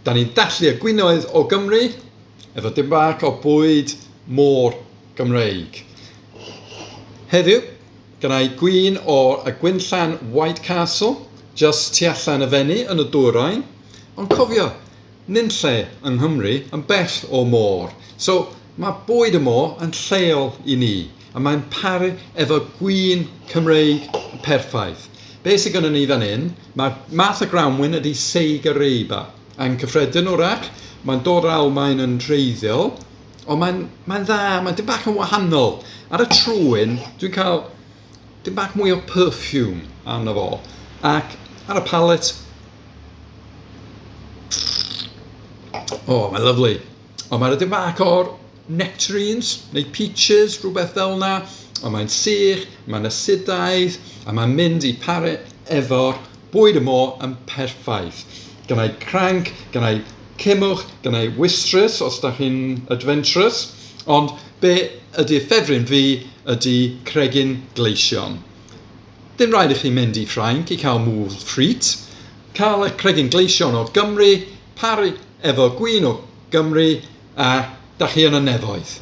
Da ni'n dathlu y gwinoedd o Gymru efo dim bach o bwyd môr Gymreig. Heddiw, gynna i gwin o y Gwinllan White Castle, just tu allan y Fenni yn y dwyrain. Ond cofio, nunlle yng Nghymru yn bell o'r môr. So, mae bwyd y môr yn lleol i ni, a mae'n paru efo gwin Cymreig perffaith. Be sydd gynnon ni fan hyn, mae'r math o grawnwin ydy Seigerrebe. Yn cyffredin wrach, mae'n dod o'r Almaen yn wreiddiol, ond mae'n mae'n dda, mae'n dim bach yn wahanol. Ar y trwyn, dwi'n cael dim bach mwy o perfume arno fo. Ac ar y palate, o, oh, mae'n lyfli. Ond mae'n dim bach o'r nectarines neu peaches, rhywbeth fel yna. Ond mae'n sych, mae'n asidaidd, a mae'n mynd i paru efo'r bwyd y môr yn perffaith. Gynna i cranc, gynna i cimwch, gynna i wystrys os da chi'n adventurous. Ond be ydy ffefryn fi ydy cregyn gleision. Dim rhaid i chi mynd i Ffrainc i cael moules frites. Cael y cregyn gleision o Gymru, paru efo gwin o Gymru, a da chi yn y nefoedd.